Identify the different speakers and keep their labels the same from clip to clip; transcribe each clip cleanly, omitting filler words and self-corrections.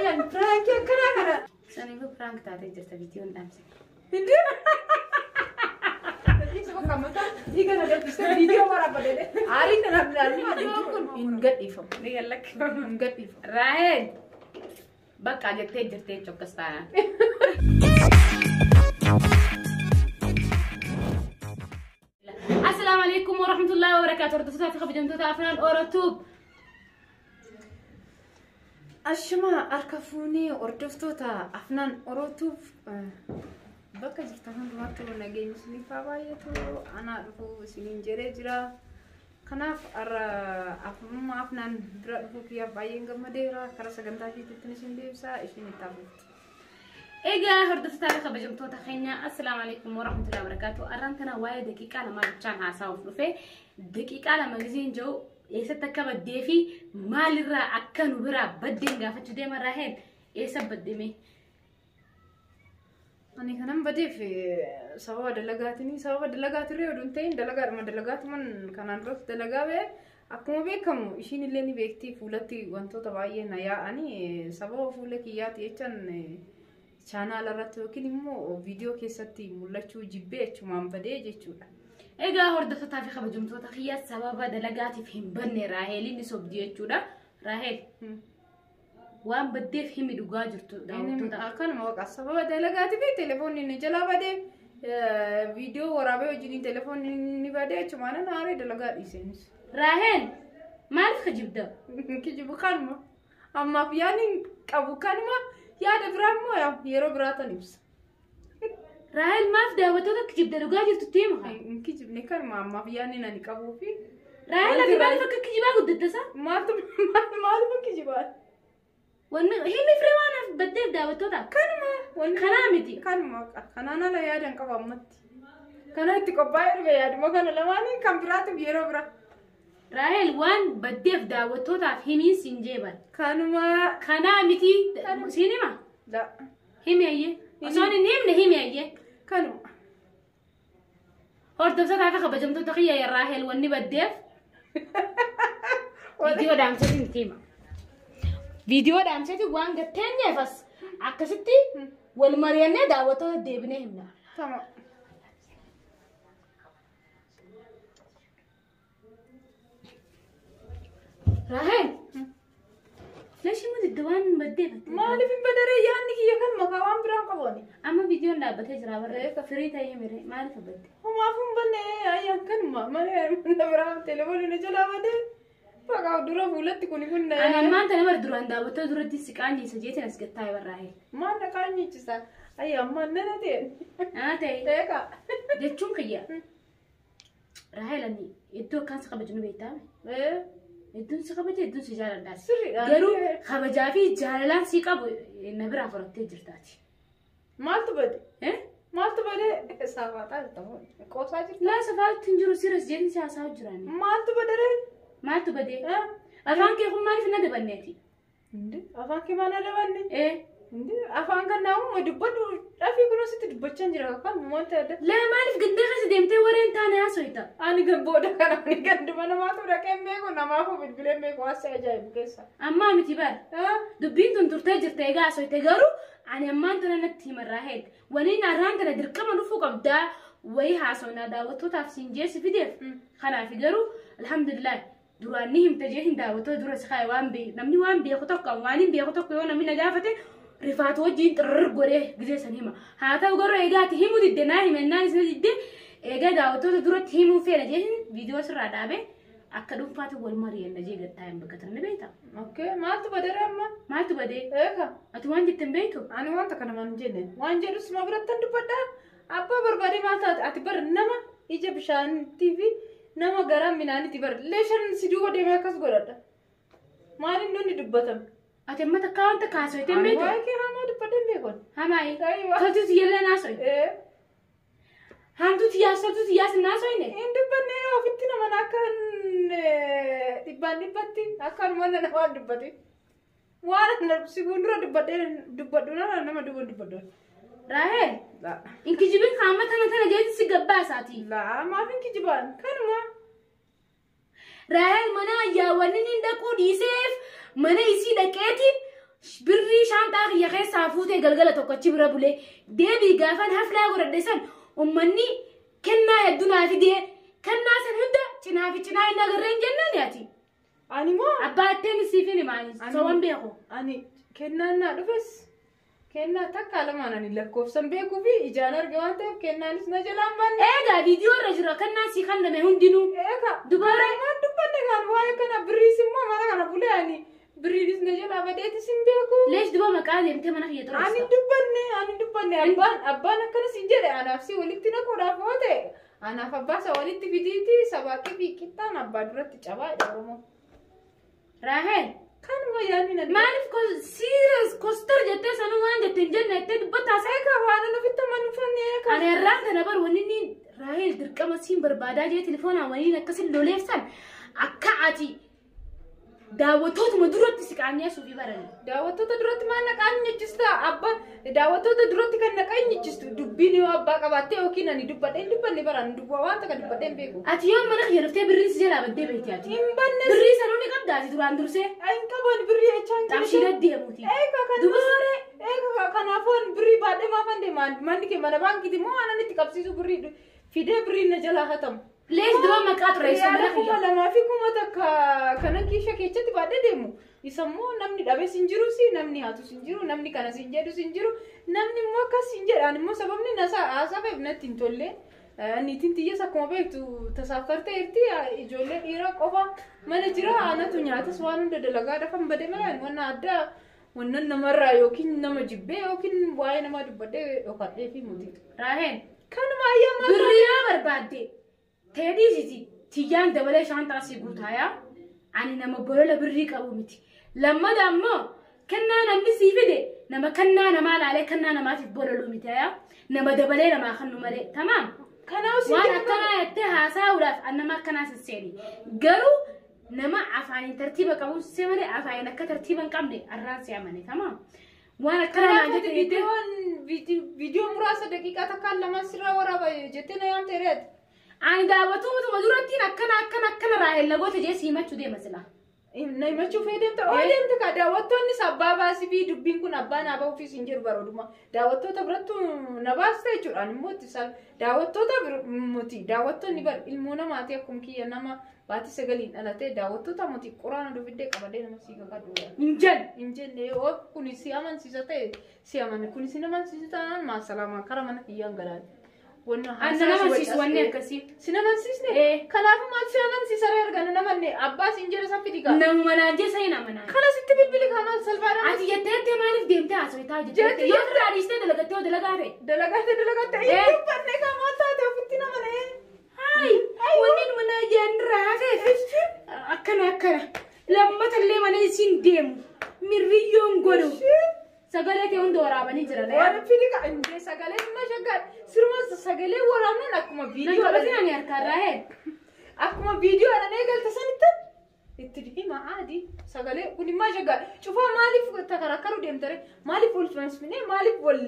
Speaker 1: Ayyaan piraankii akkanaa kana.
Speaker 2: Saniifuu piraank taatee jirta viidiyoon dhaamse.
Speaker 1: Hindi. Dhiiga na gaddistee viidiyoo waraabadee aariin na ilaalu viidiyoon kun hin gadhiifamu.
Speaker 2: Ni gallakkifamu.
Speaker 1: Hin gadhiifamu.
Speaker 2: Raahel bakka jettee jirtee akkas taanaan. Assalaamu alaikum warahmatullahi wabarakaatu. Hordoftoota fi kabajamtoota Afnaan Orotube.
Speaker 1: Ashuma harka fuunee hordoftoota Afnaan Orotube bakka jirtan hundumaatti nageenyi isiniif haa baay'atu anaa dhufuu isiniin jedhee jira. Kanaaf har'a afnummaa Afnaan bira dhufuu kiyyaaf baay'een gammadeera. Karaa sagantaa isheetitti isin deebisa ishiin itti hafuufti.
Speaker 2: Egaa hordoftoota fi kabajamtoota keenya assalaamu alaikum warahmatullahi wabarakaatu. Arraan tana waa'ee daqiiqaa 2 bichaan haasa'uuf dhufe. Daqiiqaa 2 gizeen jiru eessatti akka baddee fi maalirraa akka nu biraa baddeen gaafachuu deema Raahel eessa baddeme?
Speaker 1: Ani kanan badeef sababa dalagaatiin sababa dalagaatirree oduu hin ta'in dalagaadhuma dalagaatuman kanaan duras dalagaa ba'e akkuma beekamu ishiin illee ni beekti fuulatti wantoota baay'ee na yaa'anii sababa fuula kiyyaati jechaan chaanaala irratti yookiin immoo viidiyoo keessatti mul'achuu jibbee achumaan badee jechuudha.
Speaker 2: Egaa hordoftootaa fi kabajamtoota kiyya sababa dalagaatiif hin banne Raaheliin ni sobdi jechuudha. Raahel waan baddeef himi dhugaa jirtu daawwattoota.
Speaker 1: Akkanuma waqa sababa dalagaatiif telefoonni ni jalaa badee viidiyoo waraabee wajjin telefoonni ni badee achumaan aaree dalagaa dhiiseenis.
Speaker 2: Raahel maaliif kijibda?
Speaker 1: Kijibu kanuma ammaaf yaadni qabu kanuma yaada biraa immoo yeroo biraa tan ibsa.
Speaker 2: Raahel maaf daawwattoota kijibda dhugaa jirtu itti hima?
Speaker 1: Hin kijibne kanuma ammaaf yaadni ani qabuu fi.
Speaker 2: Raahel ati maaliif akka kijibaa guddattasa?
Speaker 1: Maaltu maaliif kijibaa?
Speaker 2: Wanni himi firee waan baddeef daawwattoota.
Speaker 1: Kanuma
Speaker 2: Kanaa miti.
Speaker 1: Kanuma kanaan ala yaada hin qabu ammatti. Kana itti qophaa'ee dhufe yaaduma kana lamaanii kan biraatiif yeroo biraa.
Speaker 2: Raahel waan baddeef daawwattootaaf himiin siin jeeban.
Speaker 1: Kanuma.
Speaker 2: Kanaa miti siin hima?
Speaker 1: La.
Speaker 2: Himi ayyee. Osoo hin himne himi ayyee.
Speaker 1: Kanuma.
Speaker 2: Hordoftootaa fi kabajamtoota kiyya Raahel wanni baddeef viidiyoo dhaamseetiin itti hima. Viidiyoo dhaamseetiin waan gatteenyeef as akkasitti wal mari'annee daawwattoota deebinee himna.
Speaker 1: Tama.
Speaker 2: Raahel. Leeshi miti waan baddeef.
Speaker 1: Maaliif hin badaree yaadni kiyya kan maqaa waan biraan qabu ani.
Speaker 2: Amma viidiyoon dhaabbatee jira barra firii ta'ee mire maaliif badde?
Speaker 1: Homaaf hin banne ayyaan kanuma malee mana biraa telefoonni na jalaa badee maqaa dura fuulatti kuni kun na
Speaker 2: Ani ammaan tana bara duraan daawwattoota duratti si qaanyiisa jeetiin as gattaa'e barraa'e.
Speaker 1: Maal na qaanyichisa? Ayya ammaan nana ta'e.
Speaker 2: Ana ta'e.
Speaker 1: Eegaa.
Speaker 2: Jechuun kiyya. Raahel ani iddoo akkaan si kabaju ni beektaa? Iddoon si kabaja iddoon si jaaladhaas.
Speaker 1: Sirriidha.
Speaker 2: Garuu kabajaa fi jaalalaan si qabu na biraa fudhattee jirtaati.
Speaker 1: Maaltu bade? Maaltu bade? Safaataa jirta moo? Qoosaa jirta?
Speaker 2: Laa safaatti hin jiru siras jeetiin si haasa'u jirani.
Speaker 1: Maaltu badaree?
Speaker 2: Maaltu bade? Afaan kee kun maaliif na dabanneeti?
Speaker 1: Afaan kee maal na dabanne? Afaan kan naamuma dubbadhu dhafii kunoo sitti dubbachaa jira kan wanta adda.
Speaker 2: Laa maaliif gandee keessa deemtee wareen taane haasoyta?
Speaker 1: Ani gan booda kana ani ganduma namaatu dhaqee hin beeku namaafuu bilbilee hin beeku waan ajaa'ibu keessa.
Speaker 2: Ammaa miti bara. Dubbiin tun turtee jirte egaa haasoyte garuu ani ammaan tana natti hima Raahel. Waliin har'aan tana dirqama dhufuu qabdaa wayii haasoynaa daawwattootaaf siin jeessi fideef. Kanaaf garuu alhamdulillah duraan ni himte jee hin daawwattoota dura si kaa'e waan beeku namni waan beeku tokko waan hin beeku tokko yoo namni na gaafate rifaatu wajjin xirrir godhee gizee san hima. Haa ta'u garuu egaa ati himuu didde naa hime naan isin didde egaa daawwattoota duratti himuu feena jee viidiyoo sirraa dhaabee akka dhuunfaatti wal mari'anna jee gattaa hin bakka ni beekta.
Speaker 1: Okay maaltu badeera amma?
Speaker 2: Maaltu badee?
Speaker 1: Eega.
Speaker 2: Ati waan jette hin beektu?
Speaker 1: Ani wanta kana maan jenne waan jedhus ma biratti dubbadha. Abbaa barbaade maal taate ati bar nama ija bishaaniitii fi nama garaa midhaaniitii bar leeshan si duuba deemee akkas godhadha. Maaliin nuni dubbatame?
Speaker 2: Ati amma takka wanta kaasoyte hin beektu?
Speaker 1: Waa'ee kee hamaa dubbadhe hin beeku.
Speaker 2: Hamaayi. Toltuutu yellee naasoyte. Hamtuutu yaas toltuutu yaas naasoyne.
Speaker 1: Hin dubbanne ofitti nama akka dhibbaan dhibbatti akkanuma nama dubbate. Waan si fuuldura dubbadhee dubbadhu nama duuba dubbadhu.
Speaker 2: Raahel. Hin kijibin haama tana tana jeetti si gabbaasaati.
Speaker 1: Laa maaf hin kijibaan kanuma.
Speaker 2: Raahel mana ayyaawwanni hin dhaquu dhiiseef mana isii dhaqeetiin birrii shaanxaa keessaa fuutee galgala tokko achi bira bulee deebii gaafan haflaa godhadhe san uummanni kennaa hedduu naa fidee kennaa san hunda cinaa fi cinaa hin agarreen jennaan ati.
Speaker 1: Ani moo
Speaker 2: Abbaa ittiin siif hin himaani soban beeku.
Speaker 1: Ani kennaan naa dhufes kennaa takka lamaan ani lakkoofsan beekuu fi ijaan arge waan ta'eef kennaanis na jalaan banne.
Speaker 2: Egaa viidiyoo irra jira kennaan sii kenname hundinuu.
Speaker 1: Eega
Speaker 2: Dubara
Speaker 1: waan dubbanne kan waa'ee kana birriis immoo mana kana bulee ani birriinis na jalaa badeetis hin beeku.
Speaker 2: Leesh duba maqaa deemtee mana kiyya
Speaker 1: Ani
Speaker 2: xureessa.
Speaker 1: dubbanne abbaan akkanas hin jedhe anaaf si walitti naquudhaaf yoo ta'e anaaf abbaa isa walitti fidiiti sabaaqii fi qixxaan abbaa duratti cabaadha Oromoo.
Speaker 2: Raahel
Speaker 1: Kanuma yaadni na
Speaker 2: maaliif serious kostar jettee sanuu waan jette hin jenne jettee dubbataa
Speaker 1: Eega waan ani ofitti amanuufan eega.
Speaker 2: Ani irraan kana bar wanni inni Raahel dirqama siin barbaadaa jee telefoonaan waliin akkasin loleefsan akka ati daawwattootuma duratti si qaanyeessuufi barani.
Speaker 1: Daawwattoota duratti maal na qaanyechista? Abbaa daawwattoota duratti kan na qaanyechistu dubbiin yoo abbaa qabaatte yookiin ani dubbadhee hin dubbanne baraan dubbaa waan takka dubbadhee hin beeku.
Speaker 2: Ati yoo mana kiyya dhuftee birriin si jalaa baddee beekti ati.
Speaker 1: Hin banne
Speaker 2: Birrii sanuu ni qabda ati duraan dursee
Speaker 1: hin qaban birrii jechaan
Speaker 2: qabshii deddeemuuti.
Speaker 1: Eega kan
Speaker 2: Dubaree
Speaker 1: eega kanaafuu ani birrii baadhee maafan deema manni kee mana baankiiti moo waan ani itti qabsiisu birrii fidee birrii na jalaa hatamu.
Speaker 2: leesh duba maqaa xureessa mana
Speaker 1: Riyaala
Speaker 2: kiyya.
Speaker 1: 2000 1000 kanan kiisha keessatti baadhee deemu. Isammoo namni dhabees hin jiru si namni haatus hin jiru namni kanas hin jedhus hin jiru namni immoo akkas hin jedhaan immoo sababni haasafeef natti hin tolle. Niitiin tiyyees akkuma beektu tasaaffarteerti ijoollee dhiiraa qofa mana jira anatu nyaatas waan hunda dalagaa dhafan badee malee wanna addaa wannan namarraa yookiin nama jibbee yookiin waa'ee namaa dubbadhee dhokadhee fi muti.
Speaker 2: Raahel
Speaker 1: Kanuma ayyaama
Speaker 2: birrii yoo barbaadde teedhiisiti tiyyaan dabalee shaantaa si guutaayaa ani nama bolola birrii qabu miti. Lammata ammoo kennaa namni sii fide nama kennaa namaa laalee kennaa namaatiif bololuu miti ayaa nama dabalee namaa kennu malee tamaam.
Speaker 1: Kanaaf si
Speaker 2: Waan akkanaa jettee haasa'uudhaaf an nama akkanaa sisseeni. Garuu nama afaaniin tartiiba qabu sissee malee afaaniin akka tartiiba hin qabne arraan si amane tamaam. Waan akkanaa naan
Speaker 1: Kanaaf
Speaker 2: jette jettee
Speaker 1: viidiyoon viidiyoo muraasa daqiiqaa takkaan lamaan sirraa waraaba jettee na yaamte reet.
Speaker 2: Ani daawwatuma durattiin akkana akkana akkana Raahel nagoota jee si himachuu deema sila.
Speaker 1: Na himachuu fayyadamta. Oo deemte kaa daawwattoonnis abbaa baasii fi dubbiin kun abbaa naa bahuufis hin jiru barooduma. Daawwattoota birattu na baasta jechuudha. Ani immoo itti daawwattoota miti daawwattoonni bar ilmoo namaati akkuma kiyya nama baatii sagaliin dhalatee daawwattoota miti quraana dubiddee qabadee nama sii kakadhu.
Speaker 2: Hin jenne.
Speaker 1: Hin jenne yoo kun si amansiisa ta'e si amane kun si amansiisa taanaan maasalamaa kara mana kiyyaan galaati. Wanna
Speaker 2: An nama amansiisu wanni akkasii.
Speaker 1: Si amansiisne? Kanaafuu maal si amansiisa ree argana namanne abbaa siin jedhe san fidi gaa.
Speaker 2: Namuma naan jee sa'in amanaa.
Speaker 1: Kana sitti bilbili kaa maal salphaadha.
Speaker 2: Ati jettee jettee maaliif deemtee haasoftaa
Speaker 1: Jettee
Speaker 2: jettee yoo irraa dhiistee dalagattee yoo dalagaa ta'e.
Speaker 1: Dalagatte dalagatte hin dubbanne kaa maal taate ofitti namane.
Speaker 2: Hayi wanni numa naa jaan irraa hafeef akkana akkana lammatallee mana isiin deemu mirriyyoon godhu sagalee ta'e hunda waraabanii jiran.
Speaker 1: Waan fidi kaa indee sagalee dhimma shaggaadha. Siruma sagalee waraabnan akkuma
Speaker 2: Nan
Speaker 1: viidiyoo
Speaker 2: qabatin ani harkaarraa hee.
Speaker 1: akkuma viidiyoodhaan eegalte sanitti itti hima aadi sagalee kun immoo shaggaadha. Cufaa maaliif takaraakkaruu deemtare maaliif wal fansfine maaliif wal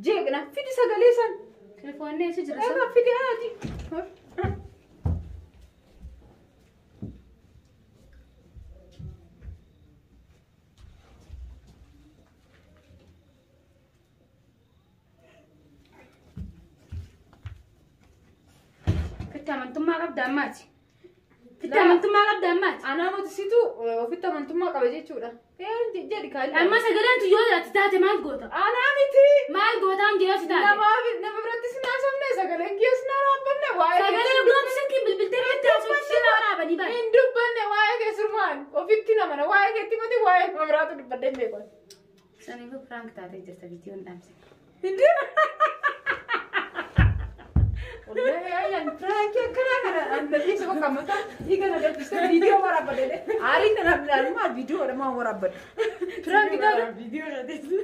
Speaker 1: jeeqna fidi sagalee san.
Speaker 2: Telefoonni eessa jira san?
Speaker 1: Egaa fidi aadi.
Speaker 2: Fitti amantummaa qabda ammaati. Fitti amantummaa qabda ammaati.
Speaker 1: Anaa miti situ ofitti amantummaa qaba jechuudha. Jedhi kaali.
Speaker 2: Amma sagaleen tu yoo jiraatti taate maal goota?
Speaker 1: Anaa miti.
Speaker 2: Maal gootaan jee yoo si taate?
Speaker 1: Namaaf nama biratti sin haasofne sagaleen kiyya sin haasofne waa'ee
Speaker 2: Sagalee goota silkiin bilbiltee irratti haasofsiisee waraabanii bahe.
Speaker 1: Hin dubbanne waa'ee kee sirmaan ofitti namana waa'ee keetti miti waa'ee nama biraatu dubbadhee hin beeku.
Speaker 2: Saniifuu piraank taatee jirta viidiyoon dhaamse.
Speaker 1: Wallahi ayyaan piraankii akkanaa kana annabii isa bakka mataa dhiiga na danfistee viidiyoo waraabbadhe. Aarii kana ilaalumaa viidiyoo dhamaa waraabbadhe. Piraankii taate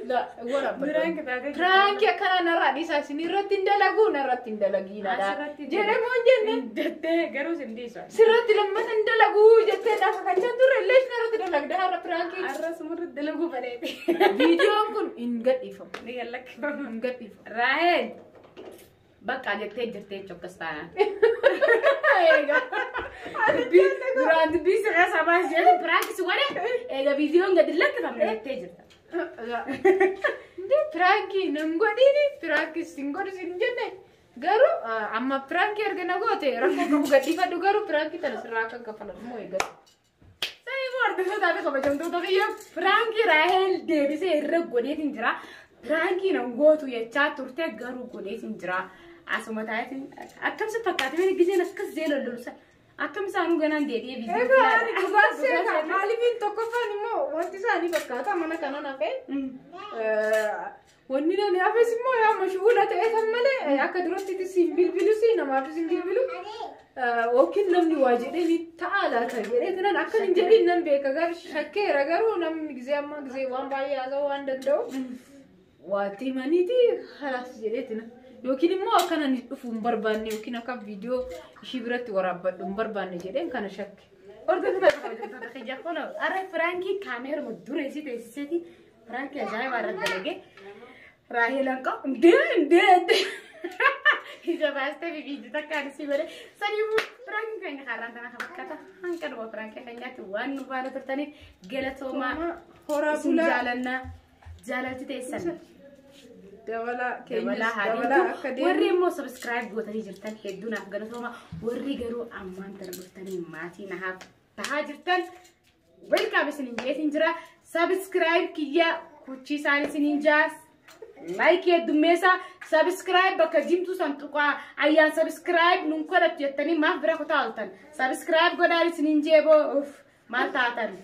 Speaker 1: la waraabbadhe. Piraankii akkanaa narraa dhiisaa isin irratti hin dalaguu narratti hin dalagiinadha. Jedhee moo hin jenne?
Speaker 2: Jettee garuu sin dhiisu.
Speaker 1: Sirratti lammata hin dalaguu jettee dhafa kan jan turre illee narratti dalagda har'a piraankii.
Speaker 2: Har'a sumarratti dalaguu bareede.
Speaker 1: Viidiyoon kun hin gadhiifamu.
Speaker 2: Ni gallakkifamu.
Speaker 1: Hin gadhiifamu.
Speaker 2: Raahel bakka jettee jirtee chokkas taanaan. Duraan dubbii sirraa sabaa jedhu piraankii si godhe eega viidiyoon gadi lakkifamne jettee jirta.
Speaker 1: Ndee piraankii nan godhiini piraankii sin godhu sin jenne garuu amma piraankii erga na goote rakkoo qabu gadhiifadhu garuu piraankii tana sirraa akka kaffaladhu moo eeggatu.
Speaker 2: Sanyii hordoftoota fi kabajamtoota kiyya piraankii Raahel deebisee irra godheetiin jira. Piraankii nan gootu jechaa turte garuu godheetiin jira. Asuma taa'eetiin akkamsi fakkaate mani giseen akkas zeela lolsa. Akkam isaanuu ganaan deebi'ee viidiyoo.
Speaker 1: Egaa ani dhugaa seeta maaliifin tokkoffaan immoo wanti isaanii fakkaata mana kanan hafee wanni nani hafes immoo yaa mashuula ta'e tan malee akka duratti siin bilbilu si namaafis hin bilbilu yookiin namni waa jedhee ni ta'a laata jedhee tanan akka hin jedhin nan beeka gar shakkeera garuu namni gizee ammaa gizee waan baay'ee haasa'uu waan danda'u waatti himaniiti halaas jedheetina. Yookiin immoo akka nani dhufu hin barbaanne yookiin akka viidiyoo ishii biratti waraabbadhu hin barbaanne jedheen kana shakke.
Speaker 2: Hordoftoota fi kabajamtoota kiyya kun har'a piraankii kaameeruma dura isii teessiseeti piraankii ajaa'ibaa irratti dalagee Raahel hanqa ndee ndee ndee ija baastee fi viidiyoo takka ani godhe saniifuu piraankiin keenya har'aan tana kan fakkaata hanqa dhuma piraankii keenyaatti waan nu faana turtaniif galatoomaa
Speaker 1: Horaa
Speaker 2: isin
Speaker 1: bulaa
Speaker 2: jaalannaa jaalalti teessan.
Speaker 1: Dabalaa keenyas
Speaker 2: Dabalaa haa
Speaker 1: dabalaa
Speaker 2: deemtu.
Speaker 1: akka deemu.
Speaker 2: Warri immoo subscribe gootanii jirtan hedduu naaf galatooma. Warri garuu ammaan tana dhuftanii maatii naaf tahaa jirtan welcome isiniin jeetiin jira. Subscribe kiyya kuchiisaan isiniin jaas. Like heddummeessa subscribe bakka jimtuu san tuqaa ayyaan subscribe nun godhattu jettanii maaf bira kutaa ooltan. Subscribe godhaan isiniin jeeboo uff maal taatan.